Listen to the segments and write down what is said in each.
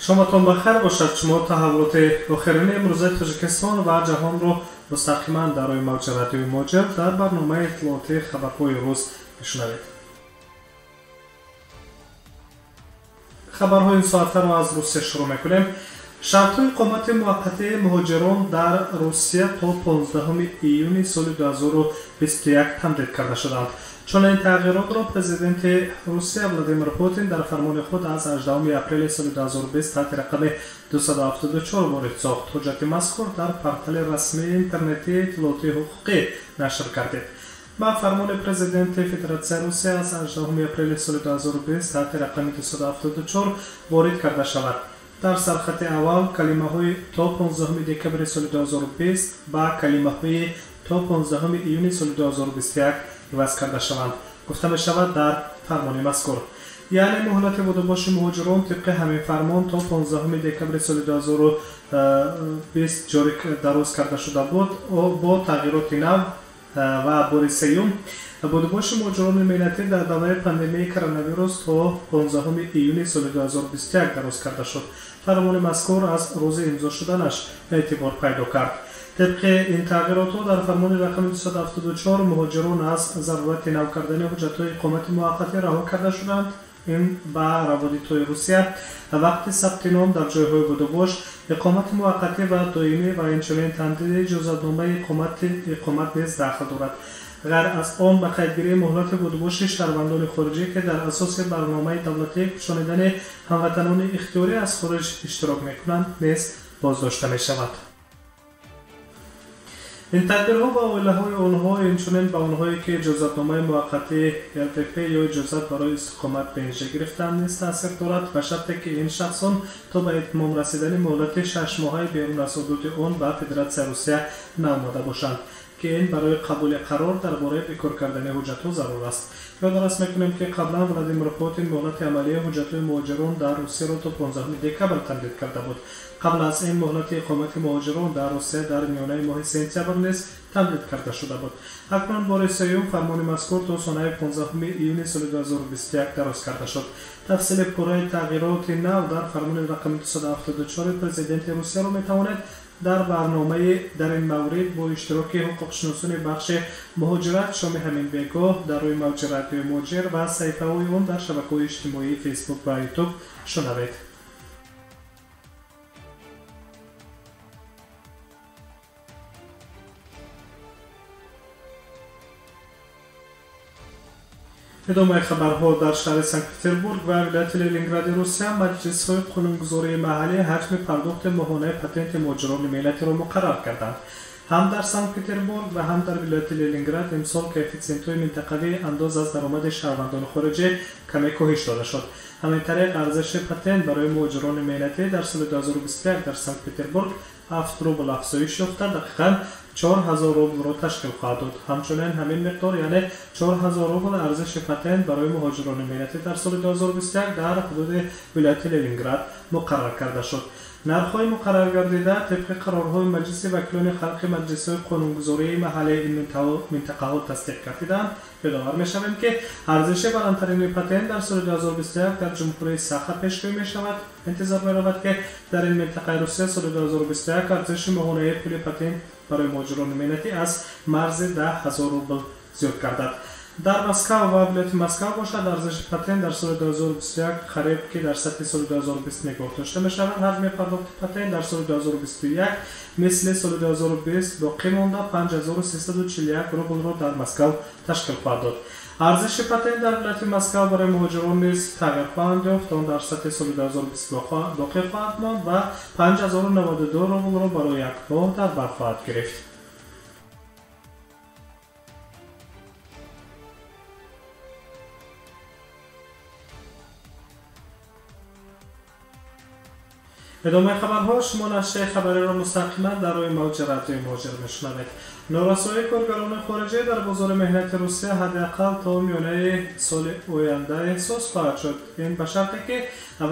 Шоматон бахайр бошад. Шумо таҳаввулоти охирини имрӯзаи Тоҷикистон ва ҷаҳонро мустақиман дар рӯи мавҷи радиои Муҳоҷир дар барномаи иттилоотии хабарҳои рӯз мешунавед. Хабарҳои ин соатаро аз Русия шурӯъ мекунем. Шартҳои иқомати муваққатии муҳоҷирон дар Русия то 15 июни соли 2021 тамдид карда шуданд. Чунин тағйиротро президенти Русия Владимир Путин дар фармони худ аз 18 апрели соли 2020 таҳти рақами 274 ворид сохт. Ҳуҷҷати мазкур дар портали расмии интернетии иттилоотии ҳуқуқӣ нашр гардид. Ба фармони президенти Федератсияи Русия аз 18 апрели соли 2020 таҳти рақами 274 ворид карда шавад. Дар сархати аввал калимаҳои то 15 декабри соли 2020 ба калимаҳои то 15 июни соли 2021 иваз карда шаванд, гуфта мешавад дар фармони мазкур. Яъне муҳлати будубоши муҳоҷирон тибқи ҳамин фармон то 15 декабри соли 2020 ҷорӣ дароз карда шуда буд. Бо тағйироти нав ва бори сеюм будубоши муҳоҷирони меҳнатӣ дар давраи пандемияи коронавирус то 15 июни соли 2021 дароз карда шуд. Фармони мазкур аз рӯзи имзо шуданаш эътибор пайдо кард. Тибқи ин тағйиротҳо дар фармони рақами 274 муҳоҷирон аз зарурати нав кардани ҳуҷҷатҳои иқомати муваққатӣ раҳо карда шуданд. Ин ба раводидҳои Русия вақти сабти ном дар ҷойҳои будубош, иқомати муваққатӣ ва доимӣ ва инчунин тамдиди иҷозатномаи иқомат низ дахл дорад. Ғайр аз он, ба қайдгирии муҳлати будубоши шаҳрвандони хориҷӣ, ки дар асоси барномаи давлатии кӯчонидани ҳамватанони ихтиёрӣ аз хориҷ иштирок мекунанд, низ боздошта мешавад. Ин тадбирҳо ба оилаҳои онҳо, инчунин ба онҳое ки иҷозатномаи муваққатии РВП ё иҷозат барои истиқомат ПНЖ гирифтаанд низ таъсир дорад, ба шарте ки ин шахсон то ба итмом расидани муҳлати шашмоҳаи берун аз ҳудуди он ба Федератсияи Русия наомада бошанд, ки ин барои қабули қарор дар бораи бекор кардани ҳуҷҷатҳо зарур аст. Ёдрас мекунем, ки қаблан Владимир Путин муҳлати амалии ҳуҷҷатҳои муҳоҷирон дар Русияро то 15 декабр тамдид карда буд. Қабл аз ин муҳлати иқомати муҳоҷирон дар Русия дар миёнаи моҳи сентябр низ тамдид карда шуда буд. Акнун бори сеюм фармони мазкур то санаи 15 июни соли 2021 дароз карда шуд. Тафсили пурраи тағйироти нав дар фармони рақами 274 президенти Русияро метавонед дар барномаи дар ин маврид бо иштироки ҳуқуқшиносони бахши муҳоҷират шоми ҳамин бегоҳ дар рӯи мавҷи радиои Муҳоҷир ва саҳифаҳои он дар шабакаҳои иҷтимоии Фейсбук ва Ютуб шунавед. Идомаи хабарҳо. Дар шаҳри Санкт-Петербург ва вилояти Ленингради Русия маҷлисҳои қонунгузории маҳаллӣ ҳаҷми пардохти моҳонаи патенти муҳоҷирони меҳнатиро муқаррар карданд. Ҳам дар Санкт-Петербург ва ҳам дар вилояти Ленинград имсол коэффитсиентҳои минтақавии андоз аз даромади шаҳрвандони хориҷӣ каме коҳиш дода шуд. Ҳамин тариқ арзиши патент барои муҳоҷирони меҳнатӣ дар соли 2021 дар Санкт-Петербург 7 рубл афзоиш ёфта, дақиқан 4000 рублро ташкил хоҳад дод. Ҳамчунин ҳамин миқдор, яъне 4000 рубл арзиши патент барои муҳоҷирони меҳнатӣ дар соли 2021 дар ҳудуди вилояти Ленинград муқаррар карда шуд. Нархҳои муқарраргардида тибқи қарорҳои Маҷлиси вакилони халқи маҷлисҳои қонунгузории маҳаллии ин минтақаҳо тасдиқ гардиданд. Ёдовар мешавем, ки арзиши баландтарини патент дар соли 2021 дар Ҷумҳурии Саха пешгӯӣ мешавад. Интизор меравад, ки дар ин минтақаи Русия соли 2021 арзиши моҳонаи пули патент барои муҳоҷирони меҳнатӣ аз марзи 10 000 рубл зиёд гардад. Дар Москав ва вилояти Москав бошад, арзиши патент дар соли 2021 қариб ки дар сатҳи соли 2020 нигоҳ дошта мешавад. Ҳаҷми пардохти патент дар соли 2021 мисли соли 2020 боқӣ монда, 5341 рублро дар Москав ташкил хоҳад дод. Арзиши патент дар вилояти Москав барои муҳоҷирон низ тағйир хоҳанд ёфт. Он дар сатҳи соли 2020 боқӣ хоҳад монд ва 5092 рублро барои як моҳ дар бар хоҳад гирифт. Идомаи хабарҳо. Шумо нашрияи хабариро мустақиман дар рӯи мавҷи радиои Муҳоҷир мешунавед. Норасоии коргарони хориҷӣ дар бозори меҳнати Русия ҳадди ақал то миёнаи соли оянда эҳсос хоҳад шуд. Ин ба шарте ки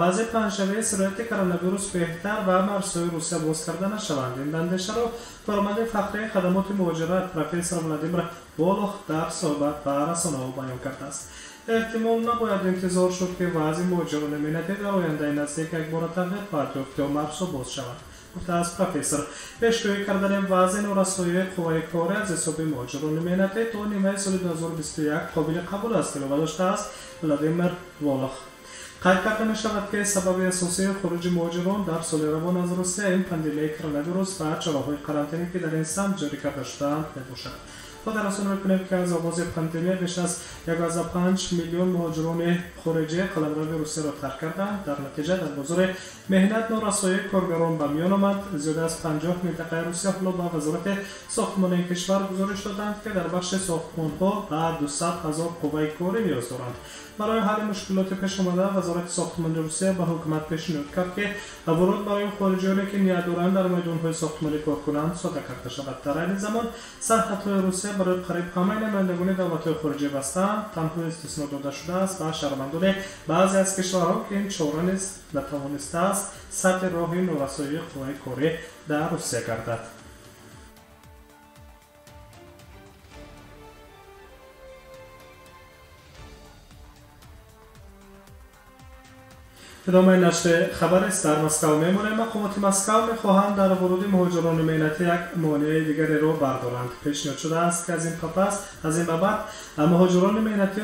вазъи паҳншавии сирояти коронавирус беҳтар ва марзҳои Русия боз карда нашаванд. Ин андешаро корманди фахрии хадамоти муҳоҷират профессор Владимир Волох дар суҳбат ба расонаҳо баён кардааст. Эҳтимол набояд интизор шуд, ки вазъи муҳоҷирони меҳнатӣ дар ояндаи наздик якбора тағйир хоҳад ёфт ё марзҳо боз шаванд, гуфтааст профессор. Пешгӯӣ кардани вазъи норасоии қувваи корӣ аз ҳисоби муҳоҷирони меҳнатӣ то нимаи соли 2021 қобили қабул аст, илова доштааст Владимир Волох. Қайд карда мешавад, ки сабаби асосии хуруҷи муҳоҷирон дар соли равон аз Русия ин пандемияи коронавирус ва чораҳои карантинӣ, ки дар ин самт ҷорӣ карда шудаанд, мебошад. Хотиррасон мекунем, ки аз оғози пандемия беш аз 1,5 миллион муҳоҷирони хориҷӣ қаламрави Русияро тарк карданд. Дар натиҷа дар бозори меҳнат норасоии коргарон ба миён омад. Зиёда аз 50 минтақаи Русия ҳоло ба вазорати сохтмони ин кишвар гузориш доданд, ки дар бахши сохтмонҳо ба 200 ҳазор қувваи корӣ ниёз доранд. Барои ҳалли мушкилоти пешомада вазорати сохтмони Русия ба ҳукумат пешниҳод кард, ки вуруд барои хориҷиёне, ки ният доранд дар майдонҳои сохтмонӣ кор кунанд, сода карда шавад. Дар айни замон сарҳадҳои Русия барои қариб ҳамаи намояндагони давлатҳои хориҷӣ бастаанд. Танҳо истисно дода шудааст ба шаҳрвандони баъзе аз кишварҳо, ки ин чора низ натавонистааст садди роҳи норасоии қувваи корӣ дар Русия гардад. Идомаи нашри хабарест. Дар Москав мемонем. Мақомоти Москав мехоҳанд дар вуруди муҳоҷирони меҳнатӣ як монеаи дигареро бардоранд. Пешниҳод шудааст, ки аз ин ба баъд муҳоҷирони меҳнатӣ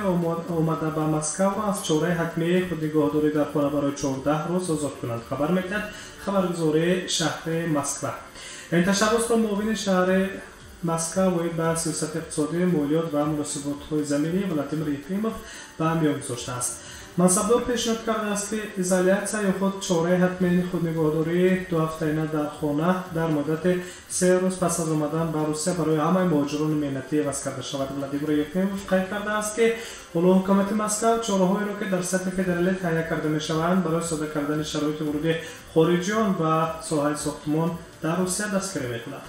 омада ба Москавро аз чораи ҳатмии худнигоҳдорӣ дар хона барои 14 рӯз озод кунанд, хабар медиҳад хабаргузории шаҳри Москва. Ин ташаббусро муовини шаҳри Москва оид ба сиёсати иқтисодӣ, молиёт ва муносиботҳои заминӣ Владимир Ефимов ба миён гузоштааст. Мансабдор пешниҳод кардааст, ки изолятсия ё худ чораи ҳатмии худнигоҳдории дуҳафтаина дар хона дар муддати 3 рӯз пас аз омадан ба Русия барои ҳамаи муҳоҷирони меҳнатӣ иваз карда шавад. Владимир Ефимов қайд кардааст, ки ҳоло ҳукумати Москав чораҳоеро, ки дар сатҳи федералӣ таҳия карда мешаванд, барои сода кардани шароити вуруди хориҷиён ба соҳаи сохтмон дар Русия дастгирӣ мекунад.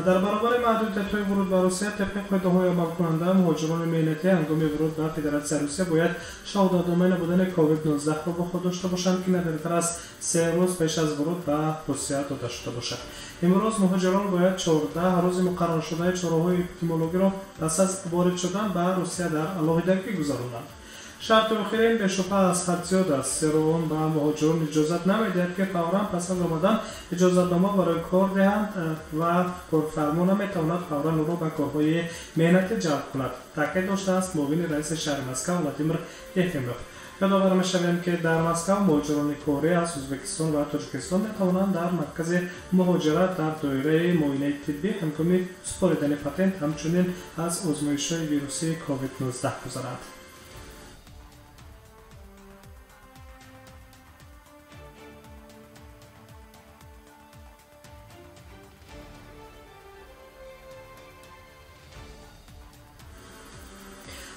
Дар баробари маҳдудиятҳои вуруд ба Русия тибқи қоидаҳои амалкунанда муҳоҷирони меҳнатӣ ҳангоми вуруд ба Федератсияи Русия бояд шаҳодатномаи набудани COVID-19-ро бо худ дошта бошанд, ки на дертар аз 3 рӯз пеш аз вуруд ба Русия дода шуда бошад. Имрӯз муҳоҷирон бояд 14 рӯзи муқарраршудаи чораҳои эпидемиологиро пас аз ворид шудан ба Русия дар алоҳидагӣ гузаронанд. Шарти охирин бешубҳа аз ҳад зиёд аст, зеро он ба муҳоҷирон иҷозат намедиҳад, ки фавран пас аз омадан иҷозатнома барои кор диҳанд ва корфармо наметавонад фавран ӯро ба корҳои меҳнатӣ ҷалб кунад, таъкид доштааст муовини раиси шаҳри Москав Владимир Ефимов. Ёдовар мешавем, ки дар Москав муҳоҷирони корӣ аз Ӯзбекистон ва Тоҷикистон метавонанд дар маркази муҳоҷират дар доираи муоинаи тиббӣ ҳангоми супоридани патент ҳамчунин аз озмоишҳои вирусии COVID-19 гузаранд.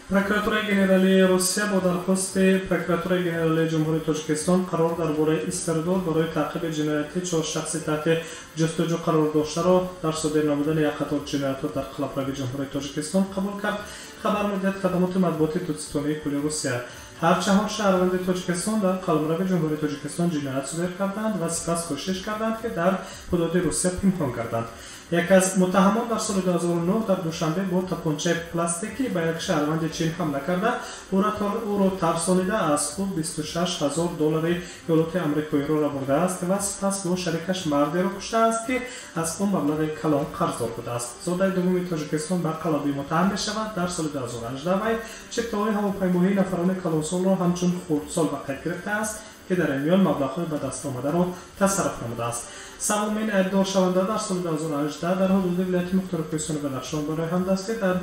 Прокуратураи генералии Русия бо дархости Прокуратураи генералии Ҷумҳурии Тоҷикистон қарор дар бораи истирдод барои таъқиби ҷиноятӣ 4 шахси таҳти ҷустуҷӯ қарор доштаро дар содир намудани як қатор ҷиноятҳо дар қаламрави Ҷумҳурии Тоҷикистон қабул кард, хабар медиҳад хадамоти матбуоти додситонии кулли Русия. Ҳар 4 шаҳрванди Тоҷикистон дар қаламрави Ҷумҳурии Тоҷикистон ҷиноят содир карданд ва сипас кӯшиш карданд, ки дар ҳудуди Русия пинҳон гарданд. Яке аз муттаҳамон дар соли 2009 дар Душанбе бо тапончаи пластикӣ ба як шаҳрванди Чин ҳамла карда, ӯро тарсонида аз ӯ 26 ҳазор доллари Иёлоти Амрикоиро рабурдааст ва сипас бо шарикаш мардеро куштааст, ки аз ӯ маблағи калон қарздор будааст. Зодаи дуввуми Тоҷикистон ба қаллобӣ муттаҳам мешавад. Дар соли 2018 вай чиптаҳои ҳавопаймоии нафарони калонсолро ҳамчун хурдсол ба қайд гирифтааст, ки дар ин миён маблағҳои ба даст омадаро тасарруф намудааст. Севумин айбдоршаванда дар соли 2018 дар ҳудуди вилояти мухтори Кӯҳистони Бадахшон барои ҳамдастӣ дар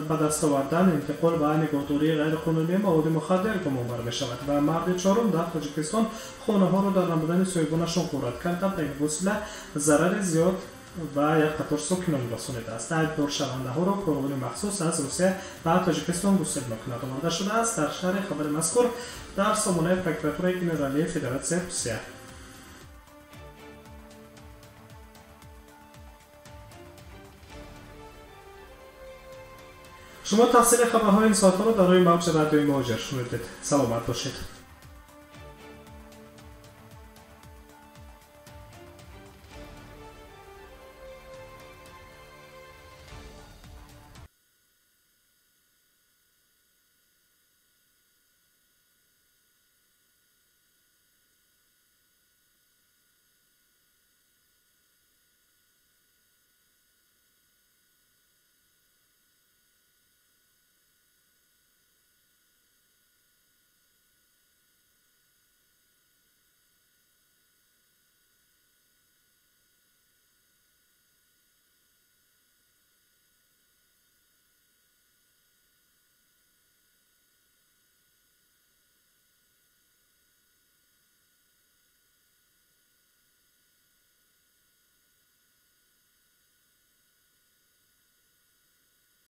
ба даст овардан, интиқол ва нигоҳдории ғайриқонунии маводи мухаддир гумонбар мешавад ва марди чорум дар Тоҷикистон хонаҳоро дар намудани соҳибонашон ғорат карда, ба ин восила зарари зиёд ба як қатор сокинон расонидааст. Айбдоршавандаҳоро корвони махсус аз Русия ба Тоҷикистон гусел мекунад, оварда шудааст дар шарҳи хабари мазкур дар сомонаи Прокуратураи генералии Федератсияи Русия. Шумо тафсили хабарҳои ин соатҳоро дар рӯи мавҷи радиои Муҳоҷир шунидед. Саломат бошед.